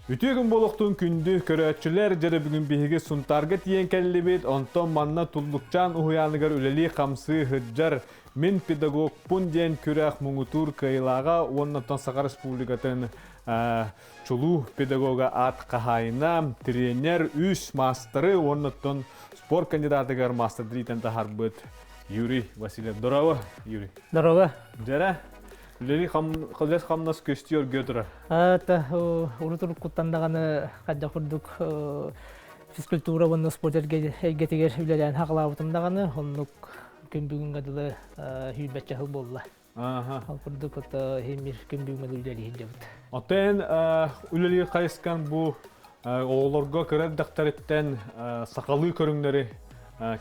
Үтүө күн буолуохтун күндү көрөөччүлэр, дьэрэ бүгүн биһиги Сунтаарга тиийэн кэллибит, онтон манна Туллукчаан уһуйааныгар үлэлии-хамсыы сылдьар Мин педагогпун диэн күрэх муҥутуур кыайыылааҕа уонна оттон Саха Республикатын чулуу педагога аат хаһаайына, тренер, үс маастары уонна оттон спорт кандидатыгар маастардыы иитэн таһаарбыт Юрий Васильев. Здорово, Юрий. Здорово. Дьэрэ, үлэли хам хамнас көстүү өргө турар. Ата урут уруккуттан даҕаны хайдах курдук физкультура уонна спорт эйгэтигэр үлэлээн хаҕалаабытым даҕаны оннук күн бүгүҥҥэ дылы сүүрбэччэ сыл буолла. Ол курдук ото химир күн бүгүҥҥэ дылы үлэлии сылдьабыт. Оттон үлэлиир хайыскан бу оҕолорго кыра эрдэхтэриттэн сахалыы көрүҥнэри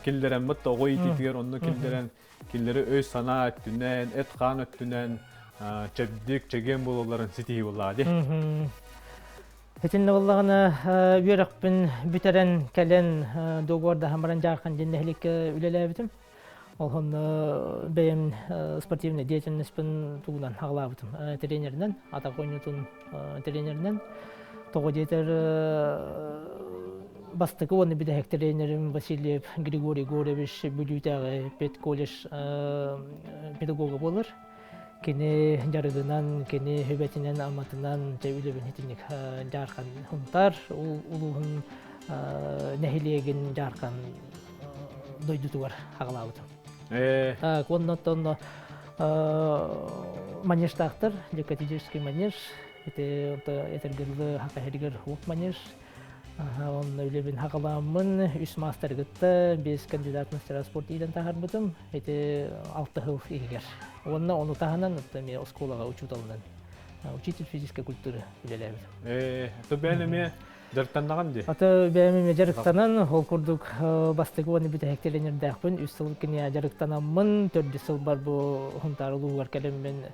киллэрэммит оҕо иитиитигэр онно киллэрэн кинилэри өй-санаа өттүнэн, эт-хаан өттүнэн чэбдик, чэгиэн буолалларын ситиһии буоллаҕа дии. Итиннэ буоллаҕына үөрэхпин бүтэрэн кэлэн договордаһан баран Дьаархан диэн нэһилиэккэ үлэлээбитим. Ол онно бэйэм спортивный деятельностьпын тугунан аҕалаабытым. Тренеринэн, атах оонньуутун тренеринэн. Тоҕо диэтэр бастакы уонна бүтэһик тренерим Васильев Григорий Егорович Бүлүүтээҕи педколледж педагога буолар. Кини дьарыгынан, кини сүбэтинэн, аматынан дьэ үлэбин итинник Дьаархан Сунтаар улууһун нэһилиэгин Дьаархан дойдутугар аҕалаабытым. Так, уонна оттон манежтаахтар, декатический манеж, ити этэргэ дылы хакаһиригэр ук манеж, Онно үлэбин хаҕаламмын үс маастары кытта биэс кандидат мастера спорт иитэн таһаарбытым. Ити алта сыл иһигэр. Уонна ону таһынан эмиэ оскуолаҕа учууталынан учитель физической культуры үлэлээбитим. Ээ, то бэйэн эмиэ дьарыктаннаҕын дии? Ата бэйэм эмиэ дьарыктанан, ол курдук бастакы уонна бүтэһик тренердээхпин. Үс сыл киниэ дьарыктанаммын, төрдүс сылбар бу Сунтаар улууһугар кэлэммин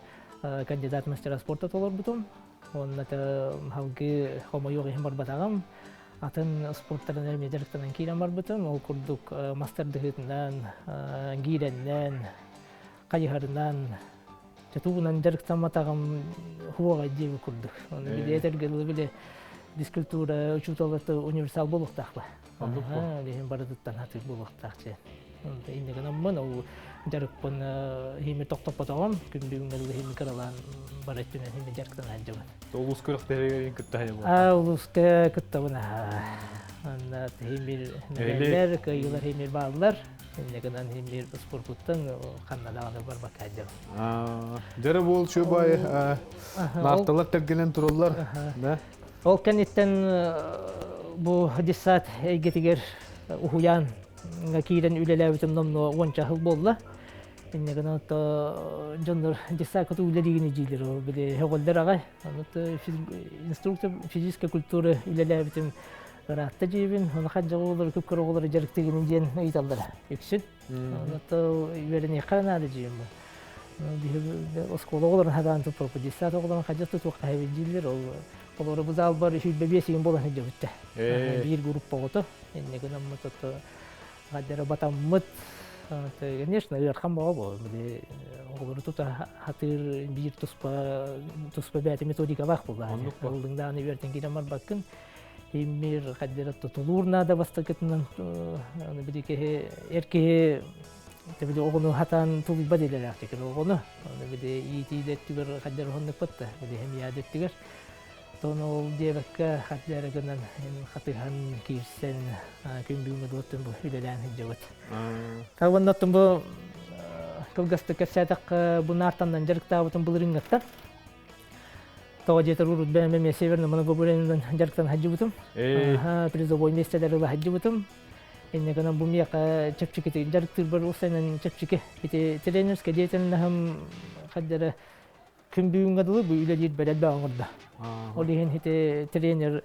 кандидат мастера спорта толорбутум. Уонна салгыы хомойуох иһин барбатаҕым. Атын спорттарынан эмиэ дьарыктанан киирэн барбытым. Ол курдук мастардыһыытынан, гиирэннэн, хайыһарынан, тугунан дьарыктамматаҕым хуоҕай диэбит курдук. Оны били этэргэ дылы били физкультура учуутала универсал буолуохтаах ба. Билигин барытыттан хатыыр буолуохтаах дьэ. Инньэ гынаммын ол дьарыкпын иһими тохтоппотоҕум. Күн бүгүҥҥэ дылы иһими кыралаан бар өттүнэн иһими дьарыктана сылдьабын. Улуус күрэхтэһиигэр кытта сылдьабын. Аа, улууска кыттабын аа. Анна иһимир мэлэллэр, кыайыылар иһимир бааллар. Инньэ гынан иһимир спорпуттан ханна даҕаны барбакка сылдьабын. Дьэрэ буол чуобай наарталар тэлгэнэн тураллар. Да? Ол кэнниттэн бу детсад эйгэтигэр уһуйаан киирэн үлэлээбитим номнуо уонча сыл буолла. Инньэ гынан дьоннор детсадка үлэлиигин дьиилэр били өҕөллөр аҕай. Аны инструктор физической культуры үлэлээбитим ыраатта дьиибин, оны ханжа оҕолору күп оҕолору дьарыктыгын диэн ыйыталлара үксүн. Оны үөрэниэххэ наада дьиим. Оскуола оҕолорун хадаан туппаппыт, детсад оҕолорун хадьа тутуохха дииллэр ол Олору бу залбар 25 игин буолан сылдьыбыттар. Биир группа оҕото. Инньэ гынаммыт ото хаддара батаммыт. Конечно, ыархан бөҕө буол. Били оҕолору тута хатыыр биир туспа туспа бэйэтэ методикалаах буолла. Ыллыҥ даҕаны үөртэн киирэн барбаккын. Иммир хаддара тутулуур наада бастакытынан били киһи эр киһи били оҕону хатаан тулуйбат идэлээхтик оҕону. Аны били иитии да өттүгэр хаддара уһуннукпат да били хэмийээ да өттүгэр. Оттон ол диэбэккэ хат эрэ гынан хатыһан киирсэн күн бүгүҥҥэ дуоттун бу үлэлээн сылдьабыт. Уонна оттон бу кылгастык кэпсээтэххэ бу наартаннан дьарыктаабытым былырыыҥҥыттан. Тоҕо диэтэр урут бэйэм эмиэ Северный Многоборьенан дьарыктан сылдьыбытым. Призовой миэстэлэри ыла сылдьыбытым. Инньэ гынан бу миэхэ чэпчэкитик дьарыктыырбар уопсайынан чэпчэки. Ити тренерскэй деятельноһым хаддара күн бүгүҥҥэ дылы бу үлэлиир бэрт оҥордо. Ол иһин ити тренер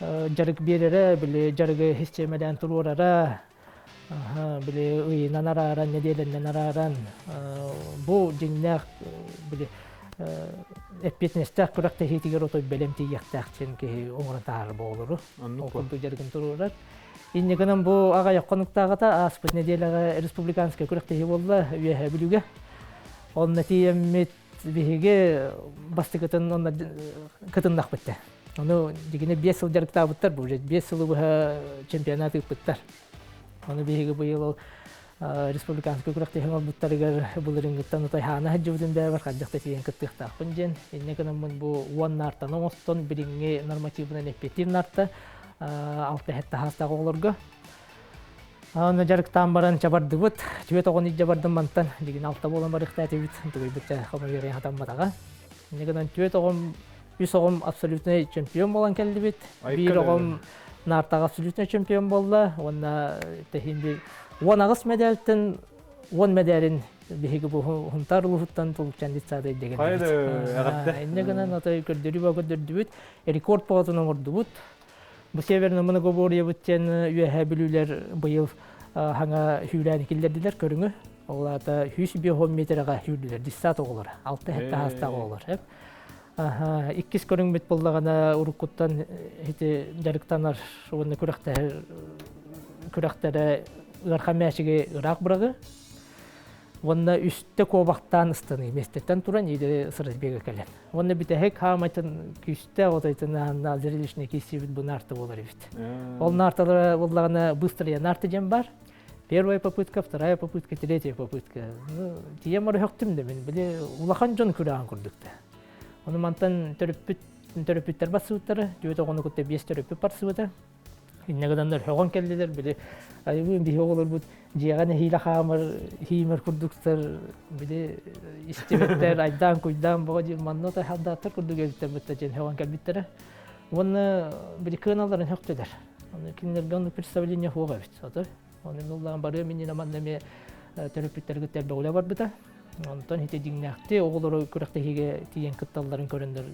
дьарык биэрэрэ, били дьарыгы систиэмэлээн туруорара, били ыйынан арааран, нэдиэлэнэн арааран, бу дьиҥнээх били эппиэтинэстээх күрэхтэһиитигэр отой бэлэм тиийиэхтээх диэн киһи оҥорон таһаарар буолору. Ол курдук дьарыгын туруорар. Инньэ гынан бу аҕыйах хонуктааҕыта ааспыт нэдиэлэҕэ республиканскай күрэхтэһии буолла Үөһээ Бүлүүгэ. Онно тиийэммит биһиги бастакытын онно кытыннахпыт. Ону дигине 5 сыл дьарыктаабыттар бу уже 5 сылы быһа чемпионат ыыппыттар. Ону биһиги быйыл ол республиканскай күрэхтэһии оҥорбуттарыгар былырыыҥҥыттан утайхаана сылдьыбытым бэйэбэр хайдах да тиийэн кыттыахтаахпын диэн. Инньэ гынаммын бу 10 наартаны оҥостон билиҥҥи нормативынан эппиэттиир наарта 6-7 саастаах оҕолорго Аны дьарыктаан баран чабардыбыт. Түөрт оҕону илдьэ бардым мантан. Билигин алта буолан барыахтаатыбыт. Тугуйбут чэ хомойуорайан хатамматаҕа. Инньэ гынан түөрт оҕом, үс оҕом абсолютнай чемпион буолан кэллибит. Биир оҕом Наартаҕа абсолютнай чемпион буолла. Уонна тэһиин биир 18 мэдээлтэн 10 мэдээлин биһиги бу Хунтаар улууһуттан Тулукчан детсада илдьэ кэллибит. Инньэ гынан отой көрдөрүү баа көрдөрдүбүт. Рекорд боҕотун оҥордубут. Бу Северный многоборьебыт диэн Үөһээ Бүлүүлэр быйыл хаҥа сүүрээн киллэрдилэр көрүҥү. Ол аата 150 метрэҕэ сүүрдүлэр десят оҕолор, 6-7 саастаах оҕолор. Иккис көрүҥмүт буоллаҕына уруккуттан ити дьарыктанар уонна күрэхтэһэр күрэхтэрэ ыарахан мээчиги ыраах быраҕыы. Уонна үстэ куобахтаан ыстаныы миэстэттэн туран или с разбега кэлэн. Уонна бүтэһик хаамайтын күүстээх отойтун зрелищный киирсиибит бу наарта буолар эбит. Ол наарталара буоллаҕына быстрая наарта диэн бар. Первая попытка, вторая попытка, третья попытка. Ну, тиийэн бары höктүм да мин. Били улахан дьон күрэҕин курдук да. Ону мантан төрөппүт төрөппүттэр барсыбыттара, түөрт оҕону кытта биэс төрөппүт барсыбыта. Инньэ гынаннар сөҕөн кэллилэр, били айыбыын биһи оҕолорбут дьиэҕэ нэһиилэ хаамар, хиимэр курдуктар, били истибэттэр, айдаан-куйдаан боҕо диир манна тайхалдааттар курдук эбиттэр бытта диэн сөҕөн кэлбиттэрэ. Уонна били кыаналарын сөхтүлэр. Оны кинилэргэ оннук представление суох эбит. Ото оны муллаан барыам иннинэ манна эмиэ төрөппүттэргит элбэх барбыта. Онтон ити дьиҥнээхти оҕолору күрэхтэһиигэ тиийэн кытталларын көрөннөр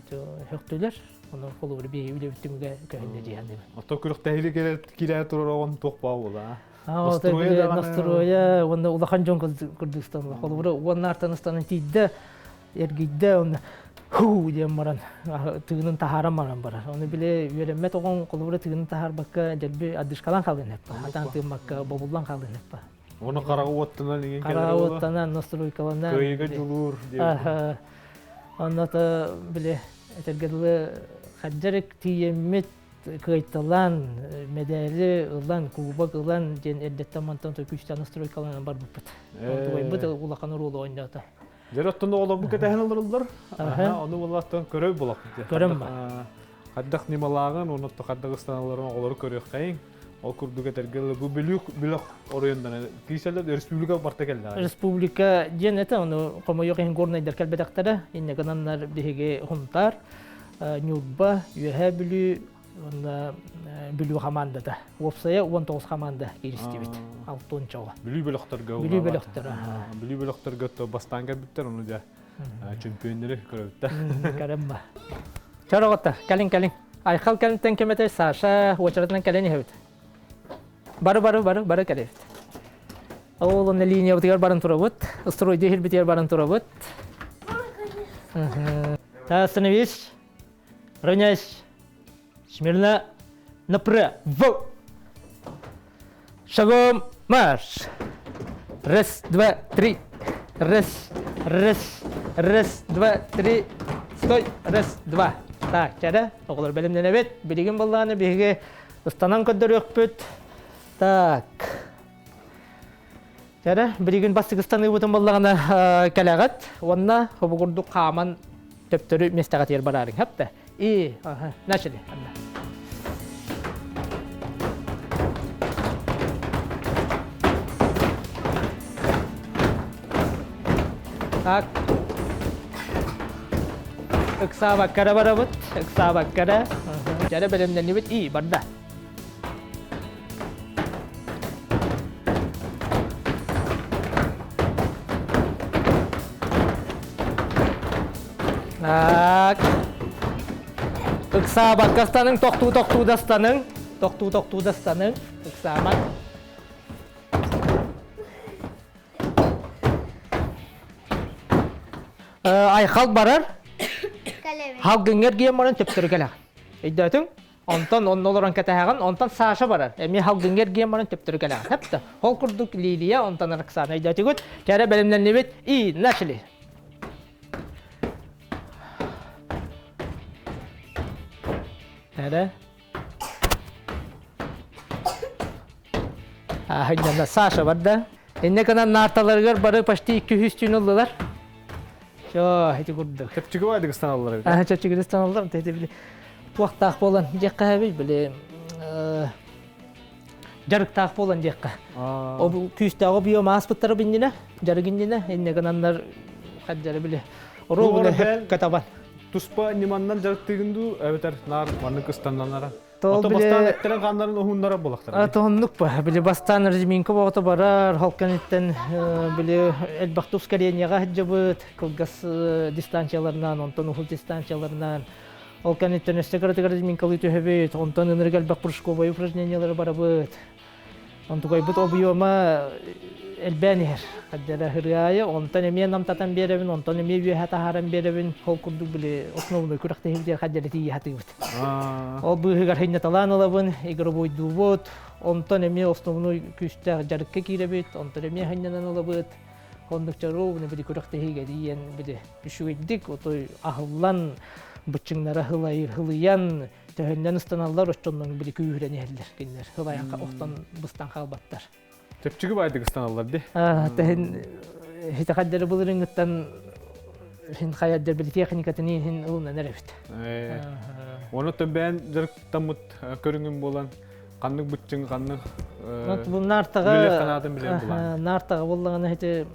сөхтүлэр. Ону холобур биһи үлэбит түмүгэ көһүннэ дии саныыбын. Оттон күрэхтэһиигэ кэлэр киирэ турар оҕон туох баа буола? Настроя настроя уонна улахан дьон курдук Холобура уоннаартан ыстанан тиийдэ, эргийдэ, онно хуу диэн баран тыынын таһааран баран барар. Ону били үөрэммэт оҕоҥ холобура тыынын таһаарбакка дэлби одышкалаан хаалыан эппэ. Хатаан тыыммакка бобуллан хаалыан эппэ. Оны хараҕы уоттанан иҥин Хараҕы уоттанан, настройкаланан. Кыайыга дьулуур диэн. Онно то били этэргэ дылы хаддьарык тиийэммит кыайталаан, мэдээли ылан, кубок ылан диэн эрдэттэн мантан күүстээх настройкаланан барбыппыт. Онтубайбыт улахан оруолу оонньоото. Дьэ оттон оҕолорбут кэтэһэн олороллор. Ону буоллаттан көрөр булахпыт. Көрөн ба. Хайдах ньымалааҕын уонна хайдах ыстаналларын оҕолору көрүөххэйиҥ. Ол курдук этэргэ бу Бүлүү бөлөх оройуоннара киирсэллэр республика барта кэллэҕэ. Республика диэн этэ, ону хомойуох иһин горнайдар кэлбэтэхтэрэ. Инньэ гынаннар биһиги Хунтаар, Ньурба, Үөһээ Бүлүү уонна Бүлүү хамаандата. Уопсайа 19 хамаанда кииристибит. Алтын чоҕо. Бүлүү бөлөхтөргө. Бүлүү бөлөхтөрө. Бүлүү бөлөхтөргө бастаан кэлбиттэр, ону дьэ чемпионнары көрөбүттэр. Көрөм ба. Чороҕотто, кэлин кэлин. Айхал кэлинтэн кэмэтэ Саша уочаратынан кэлэн иһэбит. Бары бары бары бары кэлэбит. Ол онно линиябытыгар баран турабыт. Стройдуу иһирбитигэр баран турабыт. Остановись. Равняйсь. Смирно. Направо. Шагом марш. Раз, два, три. Раз, раз, раз, два, три. Стой. Раз, два. Так, чара, оҕолор бэлэмнэнэбит. Билигин буоллаҕына биһиги ыстанан көрдөрүөхпүт. Так. Чара, билигин бастакы ыстаныыбытын буоллаҕына кэлэҕит. Уонна хобугурдук хааман төптөрү миэстэҕэ тиэр бараарыҥ. Хапта. И, ага, начали. Так. Ыксаабаккара барабыт, ыксаабаккара. Дьэрэ бэлэмнэннибит, и барда. Так. Ыксаабакка ыстаныҥ, тохтуу-тохтуу да ыстаныҥ. Тохтуу-тохтуу да ыстаныҥ. Ыксаамаҥ. Айхал барар. Халгыҥҥа эргийэн баран төптөрү кэлэҕин. Өйдөөтүҥ? Онтон онно олорон кэтэһэҕин, онтон Саша барар. Эмиэ халгыҥҥа эргийэн баран төптөрү кэлэҕин. Хэп Ол курдук Лилия, онтон Роксана өйдөөтүгүт. Кэрэ бэлэмнэннибит. И начали. Эрэ. Аһынньана Саша барда. Инне гынан наарталарыгар бары почти 200 түүн ыллылар. Чо, ити курдук. Чэпчэки баайдык ыстаналлар эбит. Аа, чэпчэки ыстаналлар. Тэти били туохтаах буолан диэххэ эбит били дьарыктаах буолан диэххэ. Ол күүстээх объем ааспыттара биннинэ, дьарык иннинэ, инне гынаннар хаддара били ровно катабан. Туспа ньыманнан дьарыктыыгын дуу, эбэтэр наар маннык ыстаннанара? Ото бастаан эттэрин хааннарын уһуннара булахтара. Тоһуннук ба. Били бастаан разминка боҕото барар, холканиттан били элбэх ускоренияҕа сылдьыбыт, кылгас дистанцияларынан, онтон уһун дистанцияларынан. Ол кэнниттэн өссө кыратыгар разминкалыы түһэбит, онтон ынырык элбэх прыжковай упражнениялары барабыт. Онтукайбыт объема элбээн иһэр. Хаддара ырыаайы, онтон эмиэ намтатан биэрэбин, онтон эмиэ үөһэ таһааран биэрэбин. Ол курдук били основной күрэхтэһиибитигэр хаддара тиийэ сатыыбыт. Ол быыһыгар хынньаталаан ылабын, игровойдуубут, онтон эмиэ основной күүстээх дьарыкка киирэбит, онтон эмиэ хынньанан ылабыт. Оннук ровно били күрэхтэһиигэ тиийэн били үчүгэйдик отой аһыллан быччыҥнара хылыйан төһөннөн ыстаналлар оччоннон били күүһүрэн иһэллэр кинилэр хылайан охтон быстан хаалбаттар. Чэпчэки баайдык ыстаналлар ди. Тэһин хитахаддары былырыҥҥыттан хин хайаддар били техникатын иһин ылынан эрэбит. Оны төбөөн дьарыктаммыт көрүҥүн буолан ханнык быччыҥ ханнык бу наартаҕа наартаҕа буллаҕына ити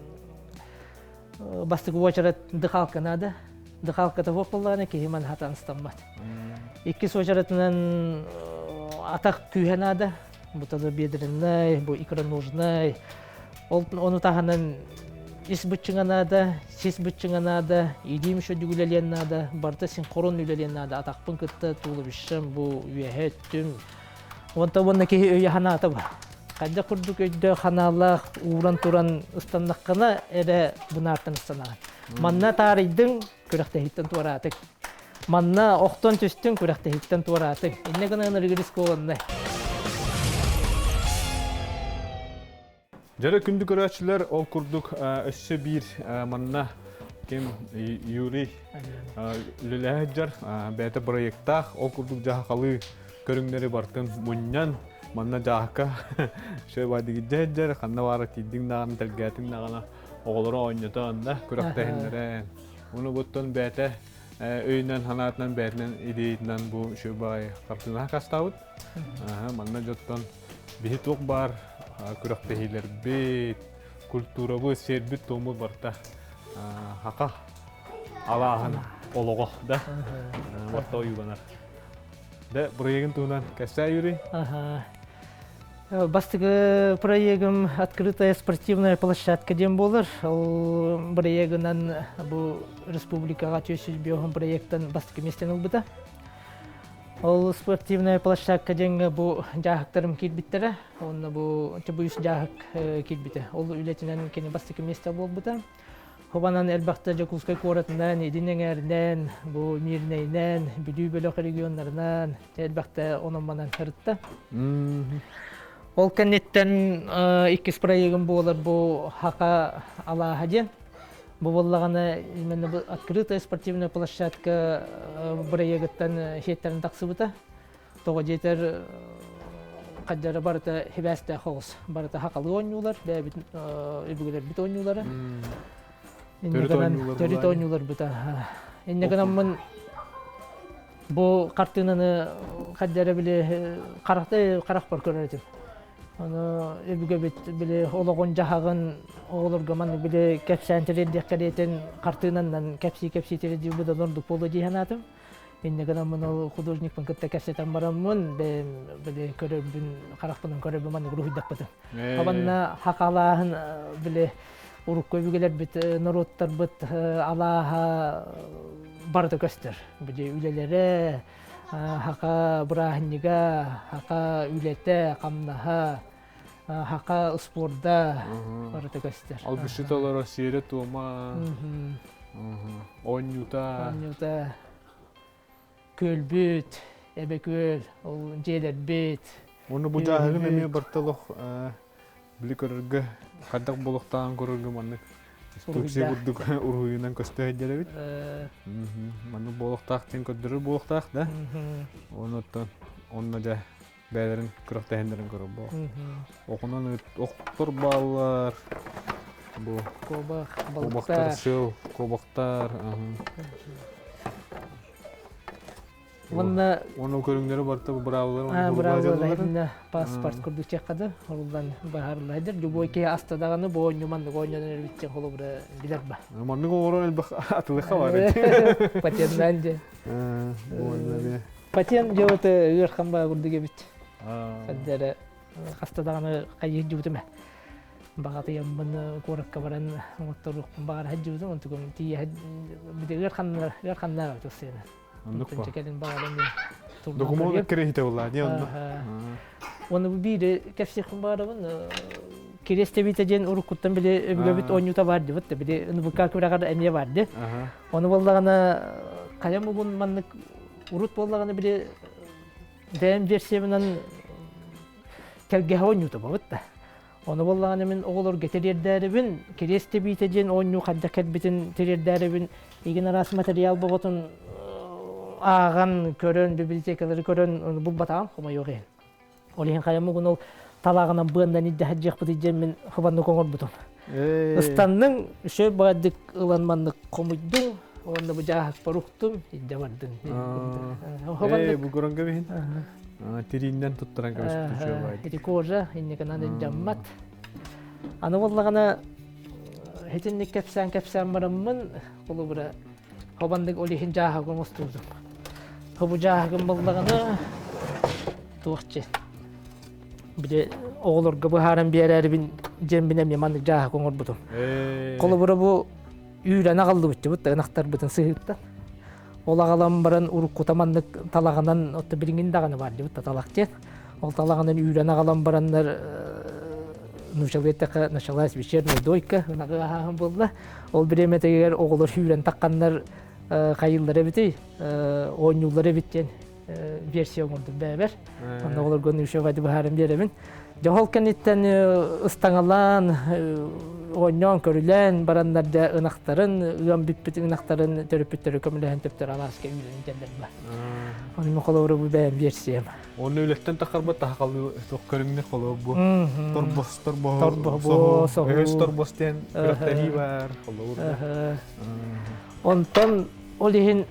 бастакы уочарат дыхалка наада. Дыхалката суох буоллаҕына киһи манхатан ыстаммат. Иккис уочаратынан атах күүһэ наада. Бу тазобедренный, бу икроножный. Ол ону таһынан ис быччыҥа наада, сис быччыҥа наада, илиим еще үлэлиэн наада, барыта синхрон үлэлиэн наада. Атахпын кытта туловищем бу үөһэ өттүм. Онтон уонна киһи өйө санаата бар. Хайдах курдук өйдөөх ханаалаах ууран туран ыстаннаххына эрэ бунаартан ыстанаҕын. Манна таарыйдыҥ, күрэхтэһииттэн туораатыҥ. Манна охтон түстүҥ, күрэхтэһииттэн туораатыҥ. Иннэ гынан рискованнай. Дьэрэ күндү көрөөччүлэр, ол курдук өссө биир манна ким Юрий үлэлэһэ сылдьар, бэйэтэ проектаах, ол курдук дьаһахалыы көрүҥнэри бартын мунньан, манна дьааһыка шөбадигиддэ сылдьар, ханна баара тиийдиҥ даҕаны, тэлгээтиҥ даҕаны оҕолору оонньотон да күрэхтэһиннэрэн. Уну буттун бэйэтэ өйүнэн, санаатынан, бэйэтинэн идеятынан бу үчүгэй хартыынаһа хастаабыт. Манна дьоттон биһи туох баар күрэхтэһиилэрбит, культурабыт, сиэрбит-туоммут барыта хака алааһын олоҕо да барыта ойууланар. Да проегын туһунан кэпсээ Юрий. Бастакы проегым открытая спортивная площадка диэн буолар. Ол проегынан бу республикаҕа 405 проектан бастакы миэстэни ылбыта. Ол спортивная площадка диэҥҥэ бу дьааһыктарым киирбиттэрэ. Уонна бу үс дьааһык киирбитэ. Ол үлэтинэн кини бастакы миэстэ буолбута. Хобанан элбэхтэ Дьокуускай куоратынан, Илин эҥээринэн, бу Мирнэйинэн, Бүлүү бөлөх регионнарынан элбэхтэ онон-манан сырытта. Ол кэнниттэн иккис проегым буолар бу Хака алааһа диэн. Бу буоллаҕына именно бу открытая спортивная площадка бырайыагыттан сиэттэрин тахсыбыта. Тоҕо диэтэр хаддара барыта хибээстээх оҕус. Барыта хахалыы оонньуулар, бэйэбит өбүгэлэрбит оонньуулара. Төрүт оонньууларбыта. Инньэ гынаммын бу хартыынаны хаддара били харахта харахпар көрөр этим. Ону өбүгэбит били олоҕун-дьаһаҕын оҕолорго маннык били кэпсээн тириэрдиэх кэриэтин хартыынанан кэпсии-кэпсии тириэрдии быдан ордук буолуо дии санаатым. Инньэ гынаммын ол художникпын кытта кэпсэтэн бараммын бэйэм били көрөрбүн харахпынан көрөрбүн маннык уруһуйдаппытым. Абанна хахалааһын били урукку өбүгэлэрбит норуоттарбыт алааһа барыта көстөр. Били үлэлэрэ, хака бырааһынньыга, хака үлэтэ, хамнаһа, хака спорда барыта көстөр. Алгысчыт олоро сиэрэ-туома, оонньуута. Оонньуута. Күөлбүт, эбэ күөл, ол дьиэлэрбит. Уонна бу дьааһыгын эмиэ барталох били көрөргө, хайдах буолуохтааҕын көрөргө маннык. Инструкция курдук уруһуйунан көстө сылдьар эбит. Маннык буолуохтаах диэн көрдөрөр буолуохтаах да. Онуттан онно дьэ бэйэлэрин күрэхтэһиннэрин көрөр буол. Оҕунан охтор бааллар. Бу куобах, куобахтар сыл, куобахтар. Уонна Уонна көрүҥнэри барыта быраабылар быраабылар паспорт курдук чеххада оруллан баһарыллайдыр. Любой киһи аста даҕаны бу оонньуу маннык оонньонон эрбитчен холобура билэр ба. Маннык оҥорон элбэх атылыха бар. Патеннаан дьэ. Патент дьоҕута ыархан баа курдук эбит. Хаддара хаста даҕаны хайыы дьубутум баҕатыйаммын куоракка баран оҥотторуохпун баҕара сылдьыбытым онтукум тиийэ ыарханнар ыарханнаах тус сыана. Оннук Тынча кэлин баҕарам Докумуон кирэһитэ буолла дии онно. Уонна бу биири кэпсиэхпин баҕарабын Кириэс тэбиитэ диэн уруккуттан били өбүгэбит оонньуута баар дибит да били НВК күрэҕэр эмиэ баар ди. Ону буоллаҕына хайа мугун маннык урут буоллаҕына били бэйэм версиябынан тэлгэһэ оонньуута бабыт да. Ону буоллаҕына мин оҕолорго тириэрдээрибин, кириэс тэбиитэ диэн оонньуу хайдах кэлбитин тириэрдээрибин, игин араас материал боҕотун ааҕан, көрөн, библиотекалары көрөн булбатаҕым хомойуох иһин. Ол иһин хайа мугун ол талааҕынан быаннан илдьэ сылдьыахпытый диэн мин хыбаннык оҥорбутум. Ыстанныҥ, үчүгэй баҕайдык ылан маннык хомуйдуҥ, уонна бу дьааһыкпар уктум, илдьэ бардыҥ. Ээ, бу көрөн кэбиһин. Тирииннэн туттаран кэбиспит үчүгэй. Ити кожа инникинэн илдьаммат. Аны буоллаҕына итинник кэпсээн кэпсээн бараммын, холобура, хобаннык ол иһин дьааһык оҥостубутум. Бу дьааһыгым буоллаҕына туох дьэ били оҕолорго быһааран биэрээрибин диэммин эмиэ маннык дьааһык оҥорбутум. Холобура бу үүрэн аҕаллыбыт да ынахтарбытын сыһыыттан. Ол аҕалан баран уруккута маннык талаҕынан отто билиҥин даҕаны баар дибит талах диэн. Ол талаҕынан үүрэн аҕалан бараннар нуучалыы эттэххэ началась вечерняя дойка ынаҕы аһааһын буолла. Ол бириэмэтигэр оҕолор үүрэн тахханнар хайыыллар эбитий, оонньууллар эбит диэн версия оҥордум бэйэбэр. Онно оҕолорго еще быһааран биэрэбин. Дьоһол кэнниттэн ыстаҥалаан, оонньоон, көрүлээн бараннар дьэ ынахтарын, ыам бүппүт ынахтарын төрөппүттэрэ көмөлөһөн төптөр алааска үүрэн иһэллэр ба. Ону холобура бу бэйэм версиям. Онно үлэттэн тахарбат тахалыы туох көрүҥнэр холобур бу торбос торбоһу торбоһу өһөс торбос диэн күрэхтэһии бар холобур. Онтон ол иһин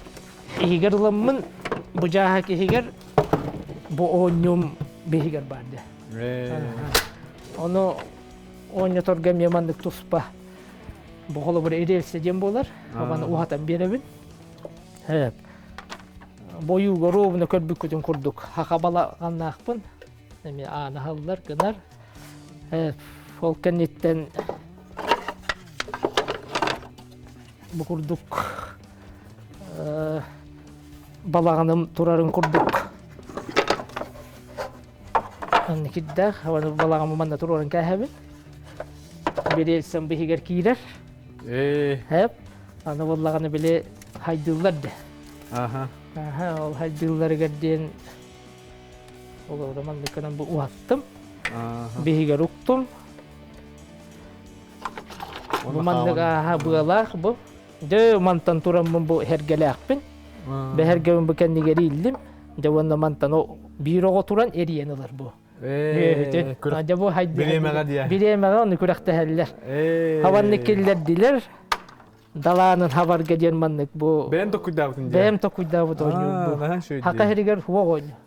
иһигэр ыламмын бу дьааһык иһигэр бу оонньуум биһигэр баар дии. Ону оонньоторго эмиэ маннык туспа бу холобура рельсэ диэн буолар. Маны уһатан биэрэбин. Бойууга ровно көрбүккүтүн курдук хаха балаҕаннаахпын. Эмиэ ааны аһаллар гынар. Ол кэнниттэн бу курдук балаҕаным турарын курдук кирдээх балаҕаммын манна туруоран кээһэбин бириэлсэм биһигэр киирэр эп аны буоллаҕына били хайдыыллар де аха аха ол хайдыылларыгар диэн олору манныккынан бу уһаттым биһигэр уктум бу маннык ааһа быалаах бу Дьэ мантан тураммын бу эргэлээхпин. Бэһэргэбин бу кэннигэр ииллим. Дьэ уонна мантан биир оҕо туран эрийэн ылар бу. Дьэ бу Бириэмэҕэ диэ. Бириэмэҕэ ону күрэхтэһэллэр. Хабаннык киллэрдилэр. Далаанын хабарга диэн маннык бу. Бэйэм токуйдаабытын диэ. Бэйэм токуйдаабыт оонньуу бу. Хака иһигэр хуох оонньуу.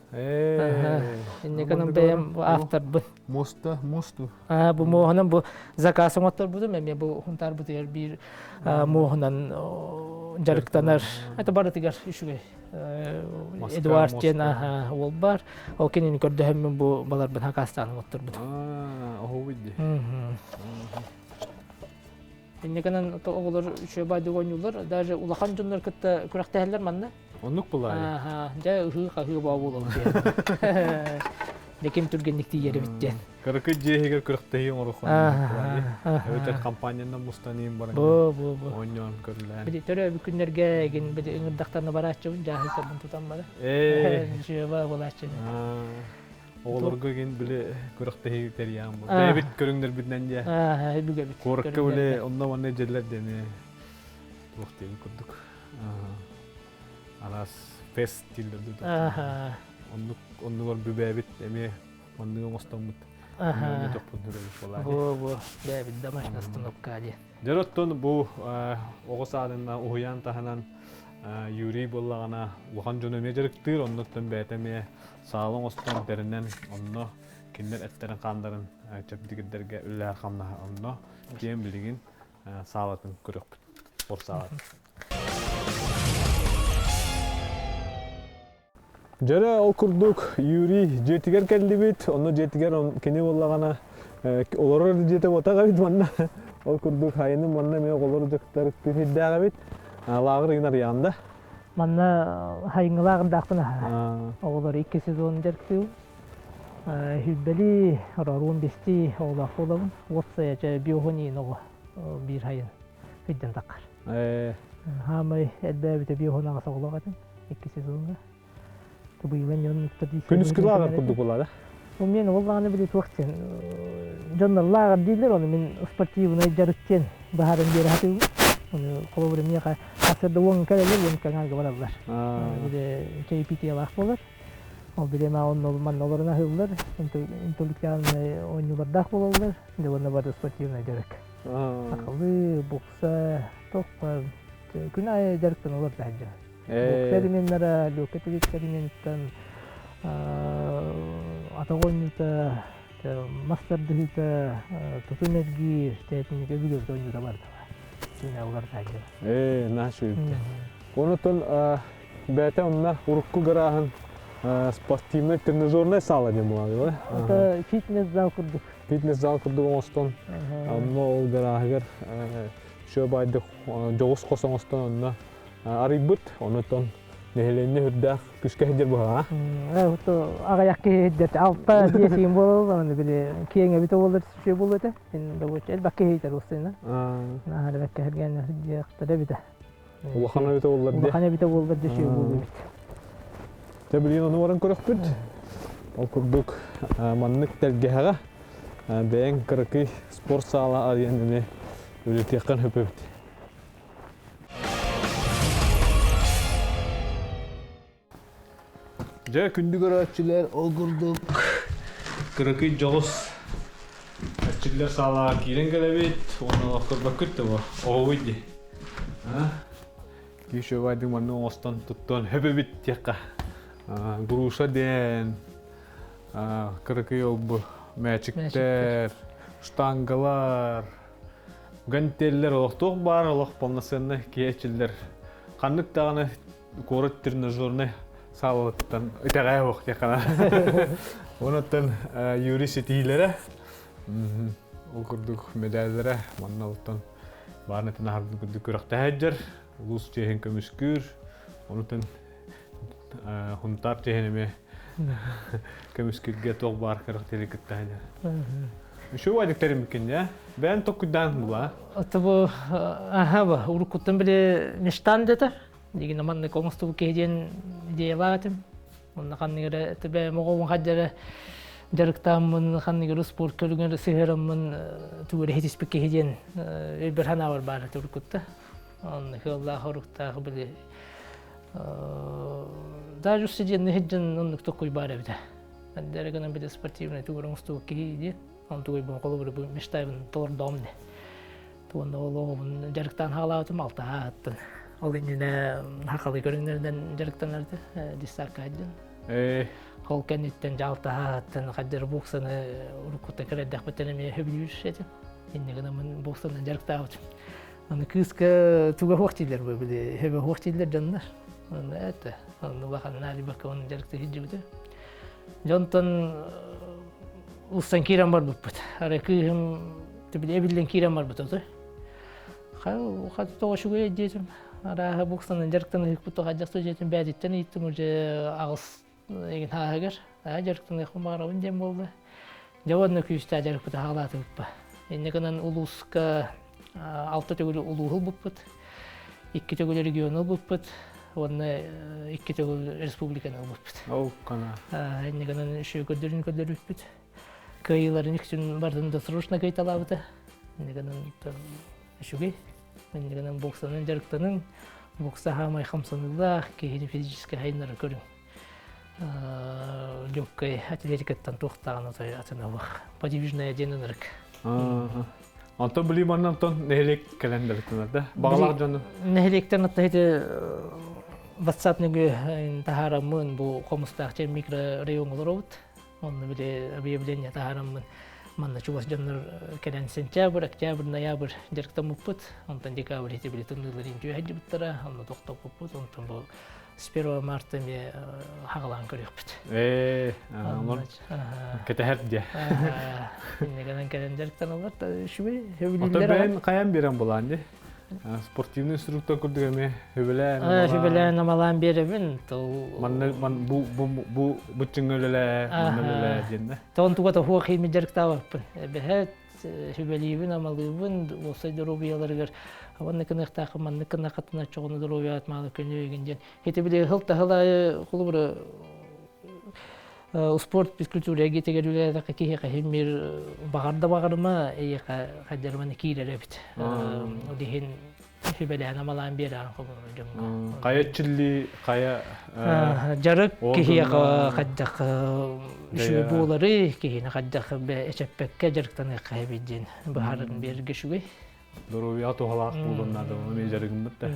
Инники бэйэм авторбын. Моста, мосту. Бу муоһунан бу заказ оҥотторбутум эмиэ бу Хунтаарбытыгар биир муоһунан дьарыктанар. Это барытыгар үчүгэй. Эдуард диэн уол бар. Ол кинини көрдөһөммүн бу баларбын хакаастаан оҥотторбутум. Оһуобуй дии. Инникинэн оҕолор үчүгэй баайдык оонньууллар. Даже улахан дьоннор кытта күрэхтэһэллэр манна. Оннук булаайы. Дьэ ыһыы-хаһыы баа буолан диэн. Дьэ ким түргэнник тиийэр эбит диэн. Кыракый дьиэ иһигэр күрэхтэһии оҥоруохха Эбэтэр компаниянан мустан иин баран Бу бу бу. оонньоон көрүлээн. Били төрөөбүт күннэргэ эгин били ыҥырдахтарына барааччыбын дьааһыктарбын тутан бара. Ээ. Дьүөба буолааччы. Оҕолорго гин били күрэхтэһии тэрийээн бу. Бэйэбит көрүҥнэрбитинэн дьэ. Бүгэбит. Куоракка били онно манна дьэллэр диэни туох диэбит курдук. Араас фест дииллэр дуу. Оннук оннугар бүбээбит эмиэ манныгы оҥостоммут. Бу бу бэйэбит домашний остановка диэн. Дьэ оттон бу оҕо саадын уһуйаан таһынан Юрий буоллаҕына улахан дьону эмиэ дьарыктыыр, оннуттан бэйэтэ эмиэ саала оҥостон тэринэн онно кинилэр эттэрин-хааннарын чэбдигирдэргэ үлэлэһэр хамнаһа онно диэн билигин саалатын көрүөхпүт спорт саалатын. Дьөрө ол курдук Юрий дьиэтигэр кэллибит, онно дьиэтигэр кини буоллаҕына олорор дьиэтэ буотах эбит манна. Ол курдук хайыны манна эмиэ оҕолор дьахтар күһүрдээх эбит. Лааҕыр ыйын арыйаҕын да? Манна хайыҥҥы лааҕырдаахпын аһа. Оҕолор икки сезон дьарыктыыбын. Хүлбэли, ороруун бистии оҕолоох буолабын. Уопсайа чэ биоһун иин оҕо биир хайын ыйдан таххар. Хаамай элбээбитэ биоһун аҕыс оҕолоох этим икки сезонга. Тубуйулан дьон Күнүскү лааҕыр курдук буолла Ол мен ол даҕаны били туох диэн дьоннор лааҕыр дииллэр, ону мин спортивнай дьарык диэн быһааран биэрэ сатыыбын. Ону холобура миэхэ сарсыарда уон кэлэллэр, уон кэҥээргэ бараллар. Били чаепитиелаах буолар. Ол бириэмэ онно манна олорон аһыыллар, интеллектуальнай оонньуулардаах буолаллар. Дьэ уонна бары спортивнай дьарык. Сахалыы, бокса, туох күн аайы дьарыктаналлар таһырдьа. Бокса элеменнара, легкий атлетика элементиттэн атах оонньуута, мас тардыһыыта, тутум эргиир, тээтинньик өбүгэбит оонньуута барда. Сүүнэ улар таһырдьа. Ээ, наша Онотон бэйэтэ онно урукку гарааһын спортивный тренажерная саала диэн буолар Это фитнес-зал курдук. Фитнес-зал курдук оҥостон, онно ол гарааһыгар шө баайдык дьоҕус хос оҥостон онно арыйбыт. Онотон нэһилиэнньэ үрдээх күскэ сылдьар быһаа. Аҕыйах киһи сылдьар алта биэс буолар, аны били киэҥ эбитэ буолар сүө буолуо этэ. Элбэх киһи иитэр устайна. Наһаа бэккэ сэргээн сылдьыахтара эбитэ. Улахан эбитэ буоллар дии. Улахан эбитэ буоллар дии сүө буолуо эбит. Дьэ билигин ону баран көрөхпүт. Ол курдук маннык тэлгэһэҕэ бэйэҥ кыракый спорт саала арыйан эмиэ үлэтиэххин сөп эбит. Дьэ, күндү көрөөччүлэр, ол курдук кыракый дьоҕус эрчиллэр саалаҕа киирэн кэлэбит уонна көрбөккүт да бу оҕобуй дии. Киһи үчүгэйдик маннык оҥостон туттан хөп эбит диэххэ. Груша диэн кыракый ол-бу мээчиктэр, штангалар, гантеллэр олохтуох баар олох полноценный киһи эрчиллэр. Ханнык даҕаны куорат тренажернай саалалыттан итэҕэйэ суох диэххэ Онуттан Юрий ситиилэрэ ол курдук медаллара манна оттон баарнатын аһарбыт курдук күрэхтэһэ улуус чиэһин көмүскүүр онутан Хунтаар чиэһин эмиэ көмүскүүргэ туох баар күрэхтэри кытта Үчүгэй адыктарым кинне. Бэйэн токкуйдаан була. Это бу аха бу уруккуттан били мечтан дете. Дигин маннык оҥостубут киһи диэн идеялаах этим. Онно ханнык эрэ төбө моҕоҕун хадьара дьарыктааммын, ханнык эрэ спорт көрүҥэр сыһыараммын тугу эрэ иһитиспит киһи диэн өйбөр санаабар баар этэ уруккутта. Онно кыаллаах оруктаах били даже сидиэн иһиддьэн оннук токуй баар эбитэ. Эрэ гынан били спортивный тугу эрэ оҥостубут киһи диэн. Он тугуйбун холобур бу мечтайбын толордоҕум де. Туонна ол оҕобун дьарыктаан хаалаабытым алтаһааттын. Ол иннинэ хахалы көрүҥнэринэн дьарыктанарды десакка дьон. Ол кэнниттэн дьаалтаһааттын хаддыр боксаны уруккуттан кэлэрдэхпиттэн эмиэ сөбүлүүр этим. Инньэ гынаммын боксанан дьарыктаабытым. Аны кыыска туга хуох дииллэр бу били хөбө хуох дииллэр дьоннор. Аны это аны улахан наалибакка оны дьарыкта сылдьыбыта. Дьонтон ылсан киирэн барбыппыт. Арай кыыһым били эбиллэн киирэн барбыт ото. Хата тоҕо үчүгэй диэтим. Арааһа буксанан дьарыктаныһыкпыт тоҕо дьиэтим бээтиттэн ыйыттым уже аҕыс эгин хааһыгар. Аа дьарыктаныахпын баҕарабын диэн буолла. Дьэ уонна күүстээх дьарыкпыт хаалаатыбыппа. Инньэ гынан улууска алта төгүл улууһу ылбыппыт, икки төгүл региону ылбыппыт. Уонна икки төгүл республиканы ылбыппыт. Ол кана. Инньэ гынан үчүгэй көрдөрүүнү көрдөрбүппүт. Кыайыыларын үксүн бардын досрочно кыайталаабыта. Инньэ гынан үчүгэй. Инньэ гынан боксанан дьарыктаныҥ. Бокса хаамай хамсаныылаах, киһини физически хайыннары көрүҥ. Легкой атлетикаттан туохтааҕын атын абах. Подвижная диэн ынырык. Онтон били манна онтон нэһилиэк кэлэн дьарыктанар да? Баҕалаах дьону? Нэһилиэктэн отто ити WhatsApp нөҥүө таһаараммын бу Хомустаах чэ микрорайон олоробут. Онно били объявление таһаараммын манна чугас дьоннор кэлэн сентябрь, октябрь, ноябрь дьарыктаммыппыт. Онтон декабрь ити били тымныыларын түөһэлдьибиттара, онно тохтоппуппут. Онтон бу с 1 марта эмиэ хаҕалаан көрүөхпүт. Ээ, онон кэтэһэр дьэ. Иннигэнэн кэлэн дьарыктаналлар да үчүгэй, Оттон бэйэн хайан биэрэн булаан дии? Спортивный инструктор курдук эмиэ хөбүлээн Хөбүлээн амалаан биэрэбин. Манна бу бу бу быччыҥҥа үлэлээ, манна үлэлээ диэн да. Тоон туга тоһуох иими дьарыктаабаппын. Эбэһэт сүбэлиибин, амалыыбын, уопсай доруобуйаларыгар маннык гыныахтааххын, маннык гынаххытына чоҕуну доруобуйаҕыт маалы көнүөгүн диэн. Ити били сыл таһыл аайы холобура спорт физкультура эйгэтигэр үлэлээтэххэ киһиэхэ иһин мир баҕар да баҕарыма эйиэхэ хайдарыманы киирэр эбит. Ол иһин сүбэлээн амалаан биэрэҕин холобура дьоҥҥо. Хайа чилли, хайа дьарык киһиэхэ хайдах үчүгэй буолары, киһини хайдах эчэппэккэ дьарыктаныахха эбит диэн быһааран биэрэргэ үчүгэй. Доруобуйаҕа туһалаах буолуон наада, ону эмиэ дьарыгыммыт да.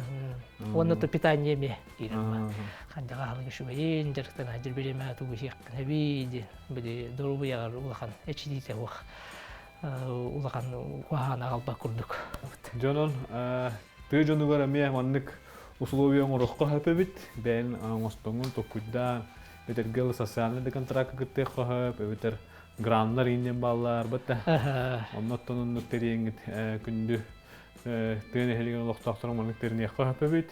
Уонна то питание эмиэ киирэр. Хайдах аһылык үчүгэйин, дьарыктана сылдьар бириэмэ тугу иһиэххин эбий диэн били доруобуйаҕар улахан эчитиитэ суох улахан куһаҕаны аҕалбат курдук. Дьонон тыа дьонугар эмиэ маннык условия оҥоруохха сөп эбит. Бэйэн оҥостоҥҥун толкуйдаан, бэтэргэ социальный да контракка кыттыахха сөп, эбэтэр граннар ииннэн бааллар бата. Оннуттан оннук тэрийэҥҥит күндү тыа нэһилиэгин олохтоохторо маннык тэриниэххэ сөп эбит.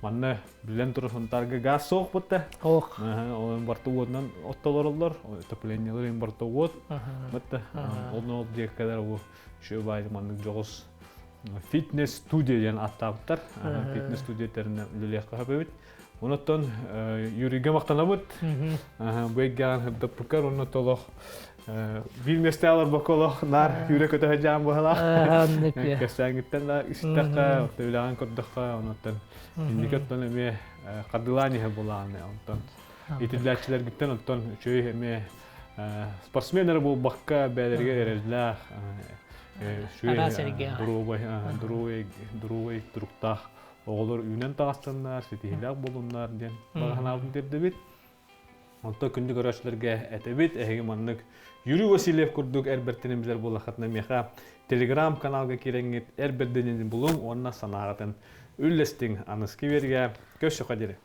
Манна билэн турар Сунтаарга газ суох бутта. Ох. Ол барта уотунан оттолороллор, отоплениелар им барта уот. Бутта. Ол ол диэккэлэр бу үчүгэй баайы маннык дьоҕус фитнес студия диэн аттаабыттар. Фитнес студия тэринэ үлэлиэххэ сөп эбит. Онуттан Юрийга махтанабыт. Бу эйгэҕин сырдаппыккар уонна толох биир миэстэ олорбокко олох наар күүрэ көтө сылдьаан быһалаах. Кэпсээҥҥиттэн да истэххэ, үлэҕин көрдөххө, онуттан инники оттон эмиэ хардыылаан иһэр буолааны. Онтон итиллээччилэргиттэн оттон үчүгэй эмиэ спортсмен эрэ буолбакка бэйэлэригэр эрэллээх үчүгэй доруобай доруобай доруобай туруктаах оҕолор үүнэн таҕыстыннар, ситиһиилээх буолуннар диэн баҕа санаабын тиэрдэбит. Онтон күндү көрөөччүлэргэ этэбит, эһиги маннык Юрий Васильев курдук эр бэртинин билэр буоллаххытына миэхэ телеграм каналга киирэҥҥит эр бэрдинин булуҥ уонна санааҕытын үллэстиҥ. Аныскы биэргэ көрсөхө диэри.